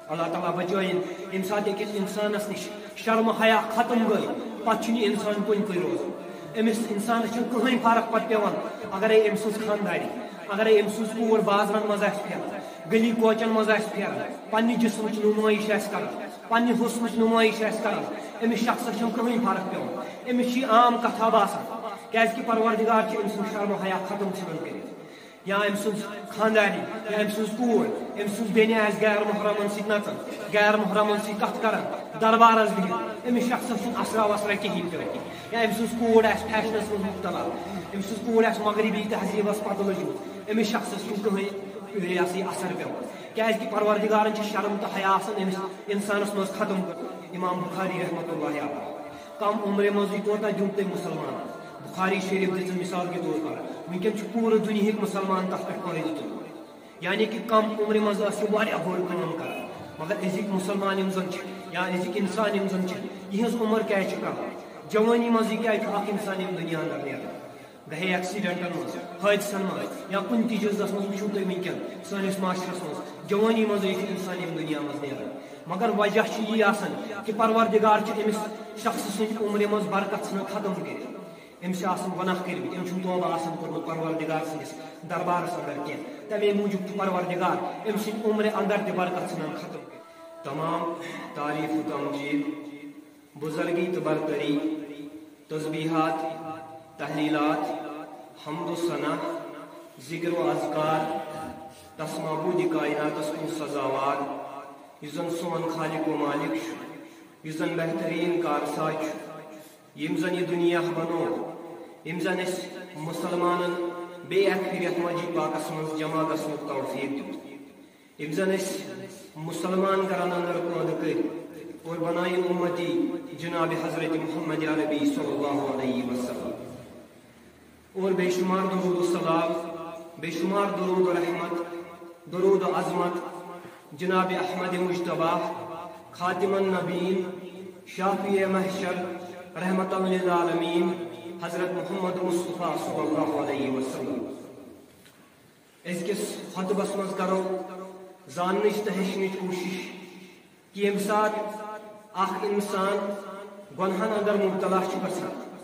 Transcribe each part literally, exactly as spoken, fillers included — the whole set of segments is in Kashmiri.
اللہ تعالیٰ بچٲیِن۔ ییٚمہِ ساتہٕ أکِس اِنسانَس نِش شرم حیا ختم گٔے، پَتہٕ چھُنہٕ یہِ اِنسان کُنہِ پٲٹھۍ روزان۔ أمِس اِنسانَس چھُنہٕ کٕہٕنۍ فرق پَتہٕ پٮ۪وان، اگرے أمۍ سٕنٛز خانٛداری، اگرے أمۍ سٕنٛز کوٗر بازرَن منٛز آسہِ پھیران، گلی کوچَن منٛز آسہِ پھیران، پننہِ جسمٕچ نُمٲیِش آسہِ کران، پننہِ حُسنٕچ نُمٲیِش آسہِ کران، أمِس شخصَس چھُنہٕ کٕہٕنۍ فرق پٮ۪وان۔ أمِس چھِ یہِ عام کَتھا باسان، کیٛازِکہِ پروردگار چھُ أمۍ سُنٛد شرم حیا ختم ژھٕنان کٔرِتھ۔ یا أمۍ سٕنٛز خانٛداری، یا أمۍ سٕنٛز کوٗر، أمۍ سٕنٛز بیٚنہِ آسہِ غیر محرمن سۭتۍ نژان، غیر محرمن سۭتۍ کتھ کران، دربارس بِہِتھ، أمِس شخصس چھُنہٕ اثرا وثرا کِہیٖنۍ تہِ۔ یا أمۍ سٕنٛز کوٗر آسہِ فیشنس منٛز مُبتلا، أمۍ سٕنٛز کوٗر آسہِ مغربی تہذیٖبس پتہٕ لٔجمٕژ، أمِس شخصس چھُنہٕ کٕہٕنۍ، یہِ ہسا یہِ اثر پٮ۪وان، کیازِ کہِ پروردگارن چھِ شرم تہٕ حیا آسان أمِس انسانس منٛز ختم کٔرمٕژ۔ امام بخاری رحمتہ اللہ علیہ۔ کم عمرِ منٛزٕے کوتاہ دیُت تٔمۍ مُسلمانن؟ بخاری شریف دِژ مثال کے طور پر، وٕنکیٚن چھُ پوٗرٕ دُنیہٕکۍ مُسلمان تَتھ پٮ۪ٹھ فٲیدٕ تُلان۔ یعنی کہِ کم عمرِ منٛز ٲس یہِ واریاہ بٔڑ کٲم کران، مگر أزِکۍ مُسلمان یِم زَن چھِ یا أزِکۍ اِنسان یِم زَن چھِ، یِہٕنٛز عمر کیٛازِ چھِ کم؟ جوٲنی منٛزٕے کیٛازِ چھُ اکھ اِنسان ییٚمہِ دُنیا اندر نیران؟ گٔے ایکسیڈنٹن منٛز، حٲدثن منٛز یا کُنہِ تہِ جزس منٛز وٕچھِو تُہۍ وٕنکیٚن سٲنِس معاشرس منٛز، جوٲنی منٛزٕے چھُ اِنسان ییٚمہِ دُنیا منٛز نیران۔ مگر وجہ چھُ یی آسان کہِ پروردگار چھُ أمِس شخص سٕنٛدِ عمرِ منٛز برکت ژھٕنان ختم کٔرِتھ۔ أمِس چھِ آسان گۄناہ کٔرمٕتۍ، أمۍ چھُنہٕ توبہ آسان کوٚرمُت پروردگار سٕنٛدِس دربارس اندر کینٛہہ۔ تمے موٗجوٗب چھُ پروردگار أمۍ سٕنٛدِ عمرِ اندر تہِ برکت ژھٕنان ختم کٔرِتھ۔ تمام تعریف و تمجید، بزرگی تہٕ برتری، تسبیحات، تحلیلات، حمد و ثنا، ذکر و اذکار، تس معبود کائناتس کُن سزاوار، یُس زن سون خالق و مالک چھُ، یُس زن بہترین کارساز چھُ، ییٚمۍ زن یہِ دُنیا بنوو، ییٚمۍ زن اسہِ مُسلمانن بیٚیہِ اکہِ پھِرِ یتھ مسجد پاکس منٛز جمع گژھنُک توفیق دیُت، ییٚمۍ زن اسہِ مُسلمان گرن اندر پٲدٕ کٔرۍ اور بنٲیِن اُمتی جناب حضرت محمد عربی صلی اللہ علیہ وسلم۔ اور بے شمار درود و سلام، بے شمار درود و رحمت، درود و عظمت جناب احمد مجتبیٰ، خاتم النبیین، شافی محشر، رحمت للعالمین، حضرت محمد مصطفیٰ صلی اللہ علیہ وسلم۔ أزکِس خطبس منٛز کرو زاننٕچ تہٕ ہیٚچھنٕچ کوٗشش کہِ ییٚمہِ ساتہٕ اکھ انسان گۄنہن اندر مبتلا چھُ گژھان،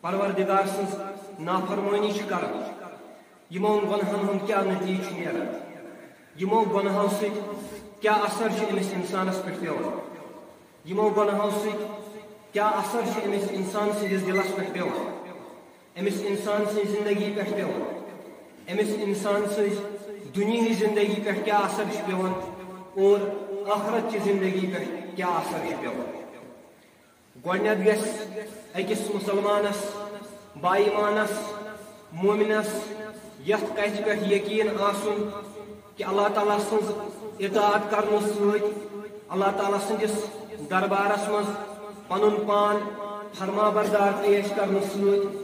پروردگار سٕنٛز نافرمٲنی چھُ کران، یِمو گۄنہن ہُنٛد کیٛاہ نتیٖجہٕ چھُ نیران، یِمو گۄنہو سۭتۍ کیٛاہ اثر چھُ أمِس انسانس پٮ۪ٹھ پٮ۪وان، یِمو گۄنہو سۭتۍ کیٛاہ اثر چھُ أمِس انسان سٕنٛدِس دِلس پٮ۪ٹھ پٮ۪وان، أمِس انسان سٕنٛزِ زندگی پٮ۪ٹھ پٮ۪وان، أمِس انسان سٕنٛزِ دُنیہٕچ زندگی پٮ۪ٹھ کیٛاہ اثر چھُ پٮ۪وان اور ٲخرت چہِ زندگی پٮ۪ٹھ کیٛاہ اثر چھُ پٮ۪وان۔ گۄڈٕنٮ۪تھ گژھِ أکِس مُسلمانس، با ایمانس، مومنس یتھ کتھِ پٮ۪ٹھ یقین آسُن کہِ اللہ تعالیٰ سٕنٛز اطاعت کرنہٕ سۭتۍ، اللہ تعالیٰ سٕنٛدِس دربارس منٛز پنُن پان فرما بردار پیش کرنہٕ سۭتۍ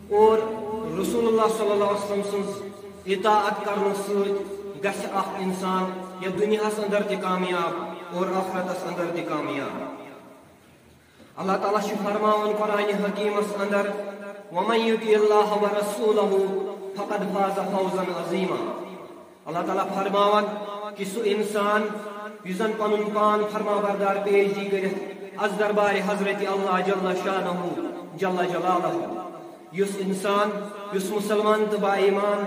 اور رسول اللہ صلی اللہ علیہ وسلم سٕنٛز اطاعت کرنہٕ سۭتۍ گژھِ اکھ انسان یتھ دُنیاہس اندر تہِ کامیاب اور ٲخرتس اندر تہِ کامیاب۔ اللہ تعالیٰ چھُ فرماوان قرآن حکیمس اندر، "ومن یطع اللہ ورسولہ فقد فاز فوزا عظیما۔" اللہ تعالیٰ فرماوان کہِ سُہ انسان یُس زن پنُن پان فرما بردار پیش دی کٔرِتھ از دربار حضرت اللہ جل شانہ جل جلالہ، یُس انسان، یُس مسلمان تہٕ با ایمان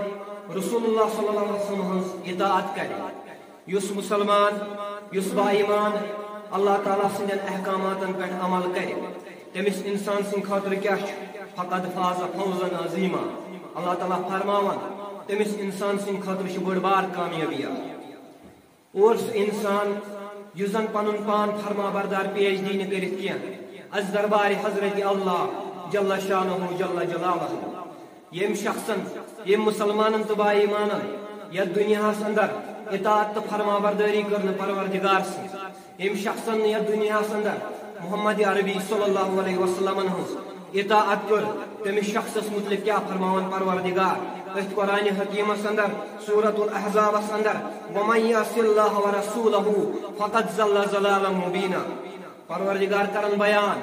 رسول اللہ صلی اللہ علیہ وسلم ہٕنٛز اطاعت کرِ، یُس مسلمان، یُس با ایمان اللہ تعالیٰ سٕنٛدٮ۪ن احکاماتن پٮ۪ٹھ عمل کرِ، تٔمِس انسان سٕنٛدِ خٲطرٕ کیٛاہ چھُ؟ فقد فاز فوزا عظیما۔ اللہ تعالیٰ فرماوان، تٔمِس انسان سٕنٛدِ خٲطرٕ چھِ بٔڑ بار کامیٲبی اکھ۔ اور سُہ انسان یُس زن پنُن پان فرما بردار پیش دی نہٕ کٔرِتھ کینٛہہ، از دربار حضرت اللہ جل شانہ جل جلالہ، ییٚمۍ شخصن، ییٚمۍ مسلمانن تہٕ با ایمانن یتھ دُنیاہس اندر اطاعت تہٕ فرما بردٲری کٔر نہٕ پروردگار سٕنٛز، ییٚمۍ شخصن نہٕ یتھ دُنیاہس اندر محمد عربی صلی اللہ علیہ وسلمن ہٕنٛز اطاعت کٔر، تٔمِس شخصس متعلق کیٛاہ فرماوان پروردگار أتھۍ قرآن حکیمس اندر، سورۃ الاحزابس اندر، "ومن یعص اللہ ورسولہ فقد ضل ضلالا مبینا۔" پروردگار کرن بیان،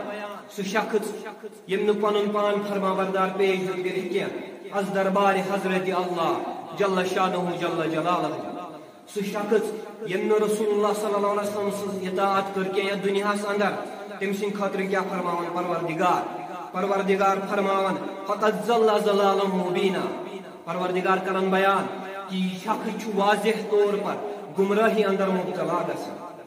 سُہ شخص ییٚمۍ نہٕ پنُن پان فرما بردار پیش دیُت کٔرِتھ کینٛہہ از دربار حضرت اللہ جل شانہ جل جلالہ، سُہ شخص ییٚمۍ نہٕ رسول اللہ صلی اللہ علیہ وسلم سٕنٛز اطاعت کٔر کینٛہہ یتھ دُنیاہس اندر، تٔمۍ سٕنٛدِ خٲطرٕ کیٛاہ فرماوان پروردگار؟ پروردگار فرماوان، "فقد ضل ضلالا مبینا"۔ پروردگار کران بیان کہ یہ شخص چھُ واضح طور پر گمراہی اندر مبتلا گژھان۔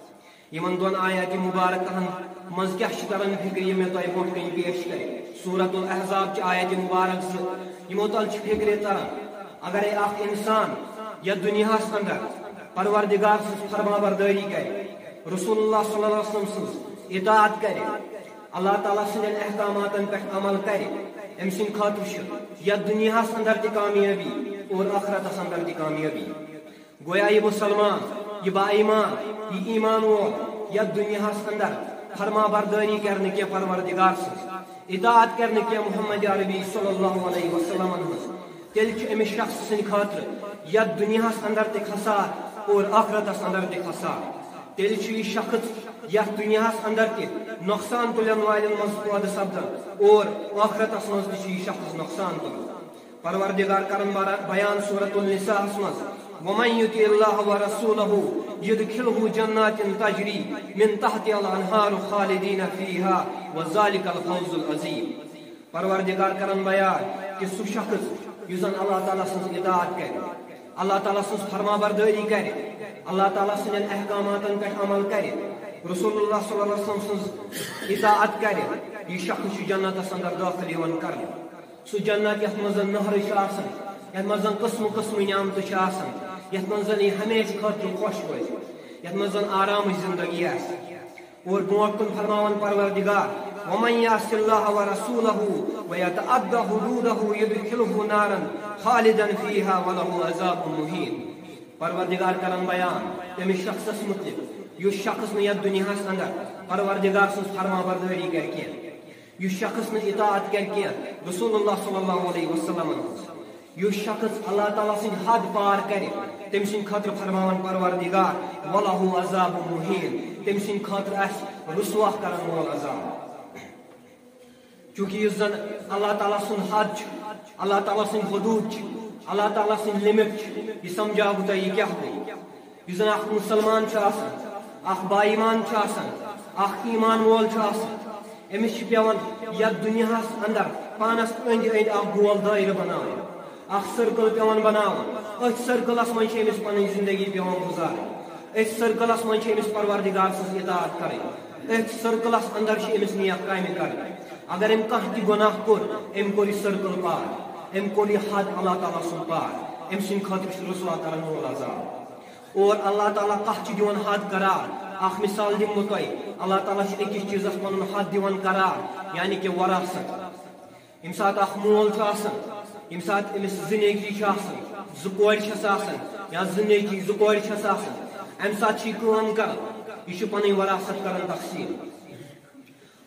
یمن دۄن آیات مبارکہن منٛز کیٛاہ چھُ تران فکر، یہِ مےٚ تۄہہِ برونٛٹھ کنہِ پیش کرِ؟ سورت الاحزاب چہِ آیات مبارک زٕ، یِمو تل چھِ فکرِ تران، اگرے اکھ انسان یتھ دُنیاہس اندر پروردگار سٕنٛز فرما بردٲری کرِ، رسول اللہ صلی اللہ علیہ وسلم سٕنٛز اطاعت کرِ، اللہ تعالیٰ سٕنٛدٮ۪ن احکاماتن پٮ۪ٹھ عمل کرِ، أمۍ سٕنٛدِ خٲطرٕ چھِ یتھ دُنیاہس اندر تہِ کامیٲبی اور ٲخرتس اندر تہِ کامیٲبی۔ گویا یہ مسلمان، یہ با ایمان، یہ ایمان وول یتھ دُنیاہس اندر فرما بردٲری کرنہٕ کینٛہہ پروردگار سٕنٛز، اطاعت کرنہٕ کینٛہہ محمد عربی صلی اللہ علیہ وسلمن ہٕنٛز، تیٚلہِ چھُ أمِس شخص سٕنٛدِ خٲطرٕ یتھ دُنیاہس اندر تہِ خسار اور ٲخرتس اندر تہِ خسار۔ تیٚلہِ چھُ یہِ شخص یتھ دُنیاہس اندر تہِ نۄقصان تُلن والٮ۪ن منٛز پٲدٕ سپدان اور ٲخرتس منٛز تہِ چھُ یہِ شخص نۄقصان تُلان۔ پروردگار کرن بارا-، بیان سورت النساء ہس منٛز، "ومن یطع اللہ ورسولہ یدخلہ جنات تجری من تحتها الانہار خالدین فیہا وذالک الفوز العظیم"۔ پروردگار کرن بیان کہ سُہ شخص یُس زن اللہ تعالیٰ سٕنٛز اطاعت کرِ، اللہ تعالیٰ سٕنٛز فرما بردٲری کرِ، اللہ تعالیٰ سٕنٛدٮ۪ن احکاماتن پٮ۪ٹھ عمل کرِ، رسول اللہ صلی اللہ علیہ وسلم سٕنٛز اطاعت کرِ، یہِ شخص چھُ جنتس اندر دٲخل یِوان کرنہٕ۔ سُہ جنت یتھ منٛز زن نہرٕ چھِ آسان، یتھ منٛز زن قٕسمہٕ قٕسمہٕ نعمتہٕ چھِ آسان، یتھ منٛز زن یہِ ہمیشہٕ خٲطرٕ خۄش روزِ، یتھ منٛز زن آرامٕچ زندگی آسہِ۔ اور برونٛٹھ کُن فرماوان پروردگار، "ومن یعص اللہ ورسولہ ویتعد حدودہ یدخلہ نارا خالدا فیہا ولہ عذاب مہین"۔ پروردگار کرن بیان تٔمِس شخصس متعلق، یُس شخص نہٕ یتھ دُنیاہس اندر پروردگار سٕنٛز فرما بردٲری کرِ کینٛہہ، یُس شخص نہٕ اطاعت کرِ کینٛہہ رسول اللہ صلی اللہ علیہ وسلمن ہٕنٛز، یُس شخص اللہ تعالیٰ سٕنٛدۍ حد پار کرِ، تٔمۍ سٕنٛدِ خٲطرٕ فرماوان پروردگار، "ولہ عذاب مہین"، تٔمۍ سٕنٛدِ خٲطرٕ آسہِ رسوا کرن وول عذاب۔ چونکہ یُس زن اللہ تعالیٰ سُنٛد حد چھُ، اللہ تعالیٰ سٕنٛدۍ حدود چھِ، اللہ تعالیٰ سٕنٛدۍ لمٹ چھِ، یہِ سمجھاو بہٕ تۄہہِ یہِ کیٛاہ گوٚو۔ یُس زن اکھ مسلمان چھُ آسان، اکھ با ایمان چھُ آسان، اکھ ایمان وول چھُ آسان، أمِس چھُ پٮ۪وان یتھ دُنیاہس اندر پانس أنٛدۍ أنٛدۍ اکھ گول دٲیرٕ بناوُن، اکھ سرکل پٮ۪وان بناوُن۔ أتھۍ سرکلس منٛز چھِ أمِس پنٕنۍ زندگی پٮ۪وان گُزارٕنۍ، أتھۍ سرکلس منٛز چھِ أمِس پروردگار سٕنٛز اطاعت کرٕنۍ، أتھۍ سرکلس اندر چھِ أمِس نیک کامہِ کرٕنۍ۔ اگر أمۍ کانٛہہ تہِ گۄناہ کوٚر، أمۍ کوٚر یہِ سرکل پار، أمۍ کوٚر یہِ حد اللہ تعالیٰ سُنٛد پار، أمۍ سٕنٛدِ خٲطرٕ چھُ رسوا کرن وول عذاب۔ اور اللہ تعالیٰ کتھ چھُ دِوان حد قرار؟ اکھ مثال دِمہٕ بہٕ تۄہہِ، اللہ تعالیٰ چھُ أکِس چیٖزس پنُن حد دِوان قرار، یعنی کہِ وراثت۔ ییٚمہِ ساتہٕ اکھ مول چھُ آسان، ییٚمہِ ساتہٕ أمِس زٕ نیٚچوۍ چھِ آسان، زٕ کورِ چھَس آسان یا زٕ نیٚچوۍ، زٕ کورِ چھَس آسان، اَمہِ ساتہٕ چھُ یہِ کٲم کران، یہِ چھُ پنٕنۍ وراثت کران تقسیٖم۔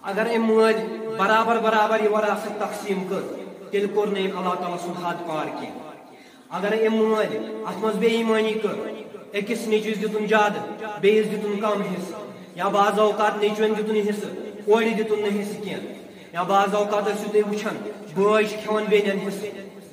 اگر أمۍ مٲلۍ برابر برابر یہِ وراثت تقسیٖم کٔر، تیٚلہِ کوٚر نہٕ أمۍ اللہ تعالیٰ سُنٛد حد پار کینٛہہ۔ اگر أمۍ مٲلۍ اتھ منٛز بے ایمٲنی کٔر، أکِس نیٚچوِس دیُتُن زیادٕ، بیٚیِس دیُتُن کم حصہٕ، یا بعض اوقات نیٚچوٮ۪ن دیُتُن حصہٕ، کورِ دیُتُن نہٕ حصہٕ کینٛہہ، یا بعض اوقات ٲسِو تُہۍ وٕچھان بٲے چھِ کھٮ۪وان بیٚنٮ۪ن حصہٕ،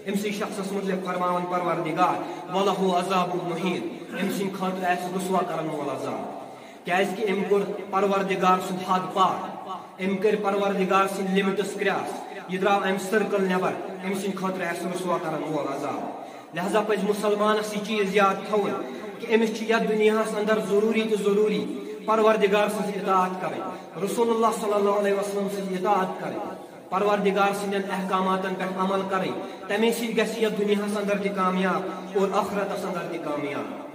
أمۍ سٕے شخصس مُتعلق فرماوان پروردگار، "ولہ عذاب مہین"، أمۍ سٕنٛدِ خٲطرٕ آسہِ رسوا کرن وول عذاب۔ کیازِ کہِ أمۍ کوٚر پروردگار سُنٛد حد پار، أمۍ کٔرۍ پروردگار سٕنٛدۍ لمٹس کراس، یہِ درٛاو اَمہِ سرکل نٮ۪بر، أمۍ سٕنٛدِ خٲطرٕ آسہِ رسوا کرن وول عذاب۔ لہذا پزِ مسلمانس یہِ چیٖز یاد تھاوُن کہِ أمِس چھِ یتھ دُنیاہس اندر ضروٗری تہٕ ضروٗری پروردگار سٕنٛز اطاعت کرٕنۍ، رسول اللہ صلی اللہ علیہ وسلم سٕنٛز اطاعت کرٕنۍ، پروردگار سٕنٛدٮ۪ن احکاماتن پٮ۪ٹھ عمل کرٕنۍ، تمے سۭتۍ گژھِ یتھ دُنیاہس اندر تہِ کامیاب اور ٲخرتس اندر تہِ کامیاب۔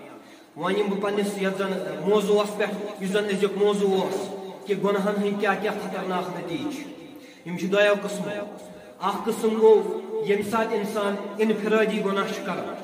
وۄنۍ یِمہٕ بہٕ پننِس یتھ زن موضوعس پٮ۪ٹھ، یُس زن أزیُک موضوع اوس کہِ گۄناہن ہٕنٛدۍ کیٛاہ کیٛاہ خطرناک نتیٖجہٕ چھِ۔ یِم چھِ دۄیو قٕسمو۔ اکھ قٕسم گوٚو ییٚمہِ ساتہٕ انسان انفرادی گۄناہ چھُ کران۔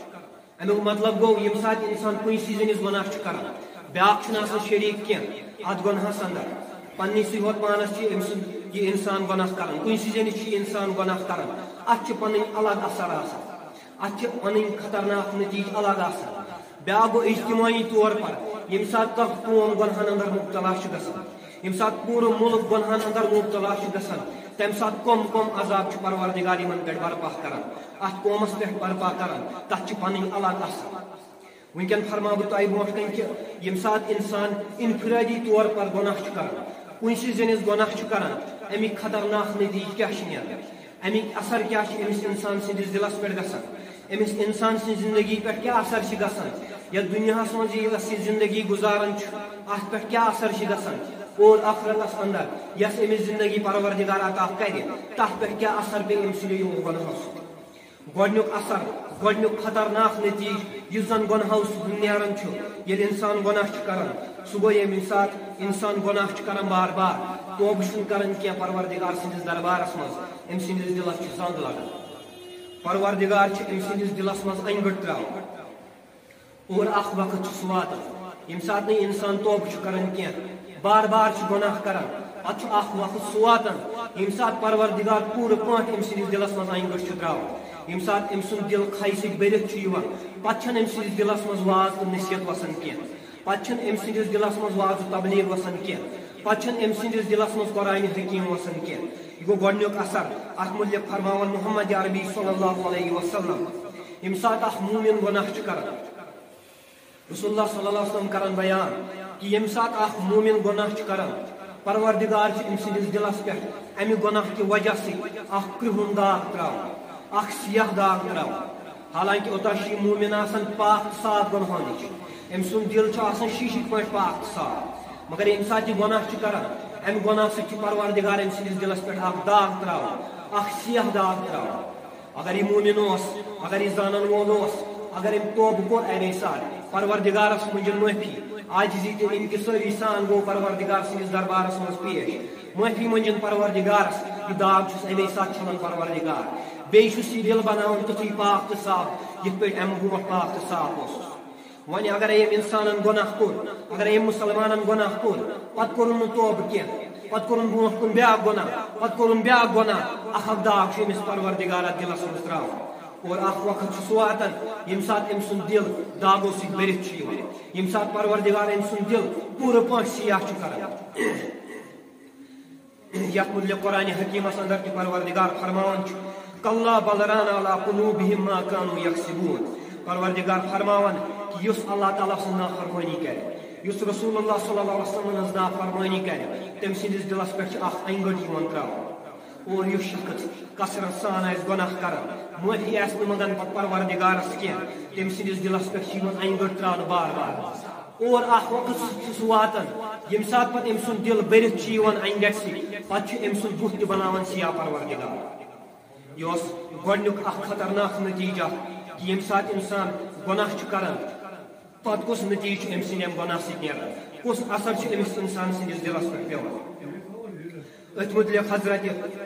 امیُک مطلب گوٚو ییٚمہِ ساتہٕ انسان کُنہِ سٕے زٔنِس گۄناہ چھُ کران، بیٛاکھ چھُنہٕ آسان شریٖک کینٛہہ اتھ گۄناہس اندر۔ پننِسٕے ہوت پانس چھِ أمۍ سُنٛد یہِ انسان گۄناہ کران، کُنہِ سٕے زٔنِس چھُ یہِ انسان گۄناہ کران۔ اتھ چھِ پنٕنۍ الگ اثر آسان، اتھ چھِ پنٕنۍ خطرناک نتیٖجہٕ الگ آسان۔ بیٛاکھ گوٚو اجتماعی طور پر، ییٚمہِ ساتہٕ کانٛہہ قوم گۄنہن اندر مبتلا چھُ گژھان، ییٚمہِ ساتہٕ پوٗرٕ مُلک گۄنہن اندر مبتلا چھُ گژھان، تمہِ ساتہٕ کۄم کۄم عذاب چھُ پروردگار یِمن پٮ۪ٹھ برپا کران، اتھ قومس پٮ۪ٹھ برپا کران، تتھ چھِ پنٕنۍ الگ اثر۔ وٕنکٮ۪ن فرماو بہٕ تۄہہِ برونٛٹھ کَنہِ کہِ ییٚمہِ ساتہٕ اِنسان انفرادی طور پر گۄناہ چھُ کران، کُنہِ سٕے زٔنِس گۄناہ چھُ کران، اَمِکۍ خطرناک نتیٖجہٕ کیٛاہ چھِ نیران، اَمِکۍ اثر کیٛاہ چھِ أمِس اِنسان سٕنٛدِس دِلس پٮ۪ٹھ گژھان، أمِس اِنسان سٕنٛزِ زندگی پٮ۪ٹھ کیٛاہ اثر چھِ گژھان، یَتھ دُنیاہَس منٛز یہِ أسۍ یہِ زندگی گُزاران چھُ، اَتھ پٮ۪ٹھ کیٛاہ اثر چھِ گژھان، اور آخرتس اندر یۄس أمِس زندگی پروردگار عطا کرِ، تَتھ پٮ۪ٹھ کیٛاہ اثر پیٚیہِ أمۍ سٕنٛدِ یِمو گۄناہو سۭتۍ۔ گۄڈٕنیُک اثر، گۄڈٕنیُک خطرناک نتیٖجہٕ، یُس زن گۄنہو سۭتۍ نیران چھُ، ییٚلہِ انسان گۄناہ چھُ کران، سُہ گوٚو ییٚمہِ ساتہٕ انسان گۄناہ چھُ کران بار بار، توبہٕ چھُنہٕ کران کینٛہہ پروردگار سٕنٛدِس دربارس منٛز، أمۍ سٕنٛدِس دِلس چھُ زنگ لگان۔ پروردگار چھُ أمۍ سٕنٛدِس دِلس منٛز انہِ گٔٹ تراوان۔ اور اکھ وقت چھُ سُہ واتان، ییٚمہِ ساتہٕ نہٕ انسان توبہٕ چھُ کران کینٛہہ، بار بار چھُ گۄناہ کران، پتہٕ چھُ اکھ وقت سُہ واتان، ییٚمہِ ساتہٕ پروردگار پوٗرٕ پٲٹھۍ أمۍ سٕنٛدِس دِلس منٛز انہِ گٔٹ چھُ تراوان، ییٚمہِ ساتہٕ أمۍ سُنٛد دِل کھَے سۭتۍ بٔرِتھ چھُ یِوان، پتہٕ چھَنہٕ أمۍ سٕنٛدِس دِلس منٛز واز تہٕ نصیحت وسان کینٛہہ، پتہٕ چھَنہٕ أمۍ سٕنٛدِس دِلس منٛز واز و تبلیغ وسان کینٛہہ، پتہٕ چھَنہٕ أمۍ سٕنٛدِس دِلس منٛز قرآنِ حکیم وسان کینٛہہ۔ یہِ گوٚو گۄڈٕنیُک اثر۔ اتھ مُتعلق فرماوان محمد عربی صلی اللہ علیہ وسلم، ییٚمہِ ساتہٕ اکھ مومن گۄناہ چھُ کران، رسول اللہ صلی اللہ علیہ وسلم کران بیان کہِ ییٚمہِ ساتہٕ اکھ مومن گۄناہ چھُ کران، پروردگار چھُ أمۍ سٕنٛدِس دِلس پٮ۪ٹھ امہِ گۄناہ کہِ وجہ سۭتۍ اکھ کرٛہُن داغ تراوان، اکھ سیاہ داغ تراوان۔ حالانکہ اوٚتام چھُ یہِ مومن آسان پاک تہٕ صاف گۄنہو نِش، أمۍ سُنٛد دِل چھُ آسان شیٖشہٕ پٲٹھۍ پاک تہٕ صاف، مگر ییٚمہِ ساتہٕ یہِ گۄناہ چھُ کران، امہِ گۄناہ سۭتۍ چھُ پروردگار أمۍ سٕنٛدِس دِلس پٮ۪ٹھ اکھ داغ تراوان، اکھ سیاہ داغ تراوان۔ اگر یہِ مومن اوس، اگر یہِ زانن وول اوس، اگر أمۍ توبہٕ کوٚر اَمے ساتہٕ، پروردگارس مٔنٛجِن معٲفی، عاجزی تہٕ انکسٲری سان گوٚو پروردگار سٕنٛدِس دربارس منٛز پیش، معٲفی مٔنٛجِن پروردگارس، یہِ داغ چھُس اَمے ساتہٕ چھلان پروردگار۔ بیٚیہِ چھُس یہِ دِل بناوان تیُتھُے پاک تہٕ صاف، یِتھ پٲٹھۍ اَمہِ برونٛٹھ پاک تہٕ صاف اوسُس۔ وۄنۍ اگر أمۍ انسانن گۄناہ کوٚر، اگر أمۍ مسلمانن گۄناہ کوٚر، پتہٕ کوٚرُن نہٕ توبہٕ کینٛہہ، پتہٕ کوٚرُن برونٛٹھ کُن بیاکھ گۄناہ، پتہٕ کوٚرُن بیاکھ گۄناہ، اکھ اکھ داغ چھُ أمِس پروردگار اتھ دِلس منٛز تراوان۔ اور اکھ وقت چھُ سُہ واتان، ییٚمہِ ساتہٕ أمۍ سُنٛد دِل داغو سۭتۍ بٔرِتھ چھُ یِوان، ییٚمہِ ساتہٕ پروردگار أمۍ سُنٛد دِل پوٗرٕ پٲٹھۍ سیاہ چھُ کران۔ یتھ متعلق قرآن حکیمس اندر تہِ پروردگار فرماوان چھُ، "کلا بل ران علی قلوبہم ما کانوا یکسبون"۔ پروردگار فرماوان کہِ یُس اللہ تعالیٰ سٕنٛز نافرمٲنی کرِ، یُس رسول اللہ صلی اللہ علیہ وسلم ہٕنٛز نافرمٲنی کرِ، تٔمۍ سٕنٛدِس دِلس پٮ۪ٹھ چھِ اکھ انگٔٹ یِوان تراونہٕ۔ اور یُس شخص کثرت سان آسہِ گۄناہ کران، معٲفی آسہِ نہٕ منگان پتہٕ پروردگارس کینٛہہ، تٔمۍ سٕنٛدِس دِلس پٮ۪ٹھ چھِ یِوان انگٔٹ تراونہٕ بار بار۔ اور اکھ وقت چھُ سُہ واتان، ییٚمہِ ساتہٕ پتہٕ أمۍ سُنٛد دِل بٔرِتھ چھُ یِوان انہِ گٹہِ سۭتۍ، پتہٕ چھُ أمۍ سُنٛد بُتھ تہِ بناوان سیاہ پروردگار۔ یہِ اوس گۄڈٕنیُک اکھ خطرناک نتیٖجہ کہِ ییٚمہِ ساتہٕ انسان گۄناہ چھُ کران، پتہٕ کُس نتیٖجہٕ چھُ أمۍ سٕنٛدِ اَمہِ گۄناہ سۭتۍ نیران، کُس اثر چھُ أمِس انسان سٕنٛدِس دِلس پٮ۪ٹھ پٮ۪وان۔ أتھۍ متعلق حضرت،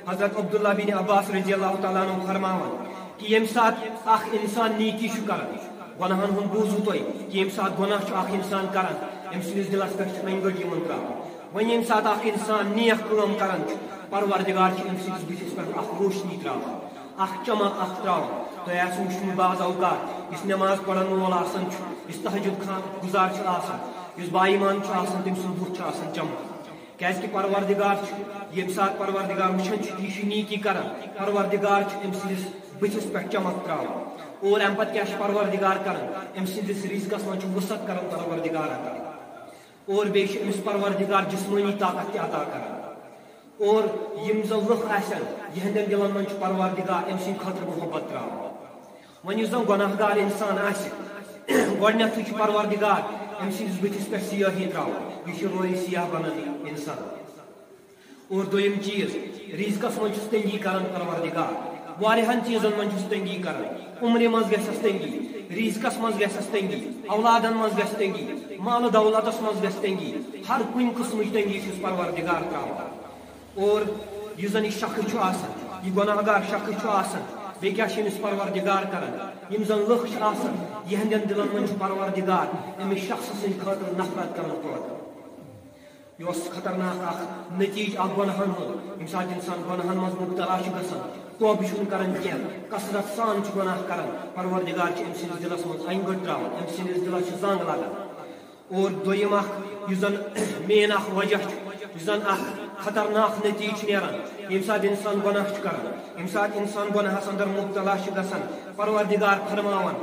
حضرت عبداللہ بن عباس رضی اللہ تعالیٰ عنہ فرماوان کہِ ییٚمہِ ساتہٕ اکھ انسان نیکی چھُ کران، گۄناہن ہُنٛد بوٗزوٕ تۄہہِ کہِ ییٚمہِ ساتہٕ گۄناہ چھُ اکھ انسان کران، أمۍ سٕنٛدِس دِلس پٮ۪ٹھ چھُ انہِ گٔٹ یِوان تراونہٕ۔ وۄنۍ ییٚمہِ ساتہٕ اکھ انسان نیک کٲم کران چھُ، پروردگار چھُ أمۍ سٕنٛدِس بٕتھِس پٮ۪ٹھ اکھ روشنی تراوان، اکھ چمک اکھ تراوان۔ تۄہہِ آسہِ وٕچھمُت بعض اوقات یُس نماز پرن وول آسان چھُ، یُس تہجد خان گزار چھُ آسان، یُس با ایمان چھُ آسان، تٔمۍ سُنٛد بُتھ چھُ آسان چمکان۔ کیازِ کہِ پروردگار چھُ، ییٚمہِ ساتہٕ پروردگار وٕچھان چھُ کہِ یہِ چھُ نیکی کران، پروردگار چھُ أمۍ سٕنٛدِس بٕتھِس پٮ۪ٹھ چمک تراوان۔ اور اَمہِ پتہٕ کیٛاہ چھُ پروردگار کران؟ أمۍ سٕنٛدِس رزقس منٛز چھُ وسعت کران پروردگار عطا۔ اور بیٚیہِ چھُ أمِس پروردگار جسمٲنی طاقت تہِ عطا کران۔ اور یِم زن لُکھ آسن، یِہنٛدٮ۪ن دِلن منٛز چھُ پروردگار أمۍ سٕنٛدِ خٲطرٕ محبت تراوان۔ وۄنۍ یُس زن گۄناہ گار انسان آسہِ، گۄڈٕنیتھٕے چھُ پروردگار أمۍ سٕنٛدِس بٕتھِس پٮ۪ٹھ سیاہی تراوان، یہِ چھُ روے سیاہ بنان انسان۔ اور دوٚیِم چیٖز، رزقس منٛز چھُس تنگی کران پروردگار، واریاہن چیٖزن منٛز چھُس تنگی کران، عمرِ منٛز گژھٮ۪س تنگی، رزقس منٛز گژھٮ۪س تنگی، اولادن منٛز گژھِ تنگی، مال و دولتس منٛز گژھِ تنگی، ہر کُنہِ قٕسمٕچ تنگی چھُس پروردگار تراوان۔ اور یُس زن یہِ شخص چھُ آسان، یہِ گۄناہ گار شخص چھُ آسان، بیٚیہِ کیٛاہ چھُ أمِس پروردگار کران؟ یِم زن لُکھ چھِ آسان، یِہنٛدٮ۪ن دِلن منٛز چھُ پروردگار أمِس شخصہٕ سٕنٛدِ خٲطرٕ نفرت کران پٲدٕ۔ یہِ اوس خطرناک اکھ نتیٖجہٕ اکھ گۄناہن ہُنٛد۔ ییٚمہِ ساتہٕ انسان گۄناہن منٛز مبتلا چھُ گژھان، توبہٕ چھُنہٕ کران کینٛہہ، کثرت سان چھُ گۄناہ کران، پروردگار چھُ أمۍ سٕنٛدِس دِلس منٛز انہِ گٔٹ تراوان، أمۍ سٕنٛدِس دِلس چھُ زنگ لگان۔ اور دوٚیِم اکھ، یُس زن main اکھ وجہ چھُ، یُس زن اکھ خطرناک نتیٖجہٕ چھُ نیران، ییٚمہِ ساتہٕ انسان گۄناہ چھُ کران، ییٚمہِ ساتہٕ انسان گۄناہس اندر مبتلا چھُ گژھان، پروردگار فرماوان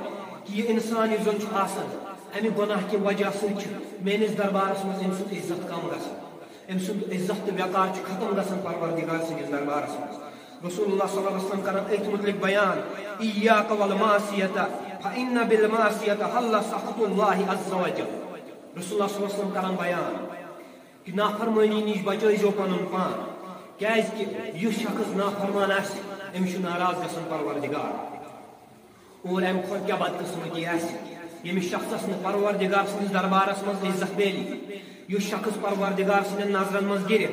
کہِ یہِ انسان یُس زن چھُ آسان، امہِ گۄناہ کہِ وجہ سۭتۍ چھُ میٲنِس دربارس منٛز أمۍ سُنٛد عزت کم گژھان، أمۍ سُنٛد عزت تہٕ وقار چھُ ختم گژھان پروردگار سٕنٛدِس دربارس منٛز۔ رسول اللہ صلی اللہ علیہ وسلم کران أتھۍ مُتعلِق بیان، "ایاک والمعصیت فإن بالمعصیت حل سخط اللہ عز وجل۔" رسول اللہ صلی اللہ علیہ وسلم کران بیان کہِ نافرمٲنی نِش بچٲیزیو پنُن پان، کیازِ کہِ یُس شخص نافرمان آسہِ، أمِس چھُ ناراض گژھان پروردگار۔ اور امہِ کھۄتہٕ کیٛاہ بدقسمتی آسہِ، ییٚمِس شخصس نہٕ پروردگار سٕنٛدِس دربارس منٛز عزت میلہِ، یُس شخص پروردگار سٕنٛدٮ۪ن نظرن منٛز گِرِ،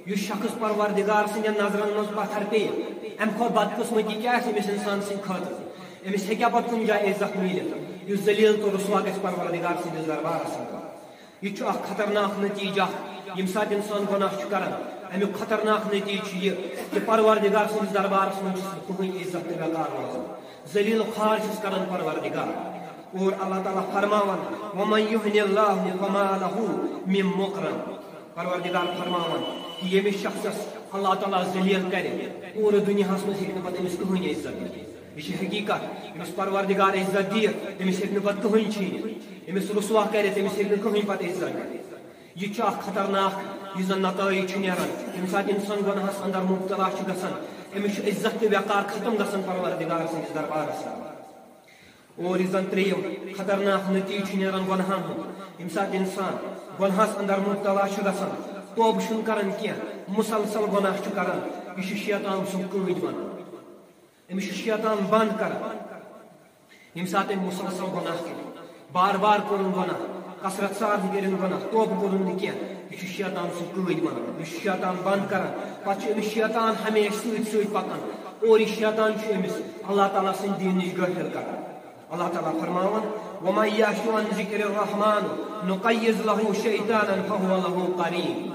یُس شخص پروردگار سٕنٛدٮ۪ن نظرن منٛز پتھر پیٚیہِ، امہِ کھۄتہٕ بدقسمتی کیٛاہ آسہِ أمِس انسان سٕنٛدِ خٲطرٕ؟ أمِس ہیٚکیٛاہ پتہٕ کُنہِ جایہِ عزت میٖلِتھ، یُس ذلیل تہٕ رسوا گژھِ پروردگار سٕنٛدِس دربارس منٛز؟ یہِ چھُ اکھ خطرناک نتیجہ اکھ، ییٚمہِ ساتہٕ انسان گۄناہ چھُ کران۔ امیُک خطرناک نتیجہ چھُ یہِ کہِ پروردگار سٕنٛدِس دربارس منٛز چھُس نہٕ کٕہٕنۍ عزت تہٕ وقار روزان، ذلیل و خوار چھُس کران پروردگار۔ اور اللہ تعالیٰ فرماوان، "ومن یہن اللہ فما لہ من مکرم۔" پروردگار فرماوان کہِ ییٚمِس شخصس اللہ تعالیٰ ذلیل کرِ، پوٗرٕ دُنیاہس منٛز ہیٚکہِ نہٕ پتہٕ أمِس کٕہٕنۍ عزت دِتھ۔ یہِ چھِ حقیقت، ییٚمِس پروردگار عزت دِیہِ، تٔمِس ہیٚکہِ نہٕ پتہٕ کٕہٕنۍ چھیٖنِتھ۔ ییٚمِس رسوا کرِ، تٔمِس ہیٚکہِ نہٕ کٕہٕنۍ پتہٕ عزت دِتھ۔ یہِ چھُ اکھ خطرناک، یُس زن نتٲیج چھُ نیران، ییٚمہِ ساتہٕ انسان گۄناہس اندر مبتلا چھُ گژھان، أمِس چھُ عزت تہٕ وقار ختم گژھان پروردگار سٕنٛدِس دربارس منٛز۔ اور یُس زن ترٛیٚیِم خطرناک نتیجہٕ چھُ نیران گۄناہن ہُنٛد، ییٚمہِ ساتہٕ انسان گۄناہس اندر مبتلا چھُ گژھان، توبہٕ چھُنہٕ کران کینٛہہ، مسلسل گۄناہ چھُ کران، یہِ چھُ شیطان سُنٛد قۭدۍ بنان۔ أمِس چھُ شیطان بنٛد کران۔ ییٚمہِ ساتہٕ أمۍ مسلسل گۄناہ کٔرِتھ، بار بار کوٚرُن گۄناہ، کثرت سان کٔرِن گۄناہ، توبہٕ کوٚرُن نہٕ کینٛہہ، یہِ چھُ شیطان سُنٛد قۭدۍ بنان، یہِ چھُ شیطان بنٛد کران۔ پتہٕ چھُ أمِس شیطان ہمیشہِ سۭتۍ سۭتۍ پکان اور یہِ شیطان چھُ أمِس اللہ تعالیٰ سٕنٛدِ دیٖن نِش غٲفِل کران۔ اللہ تعالیٰ فرماوان، "ومن یعش عن ذکر الرحمن نقیض لہ شیطانا فہو لہ قرین۔"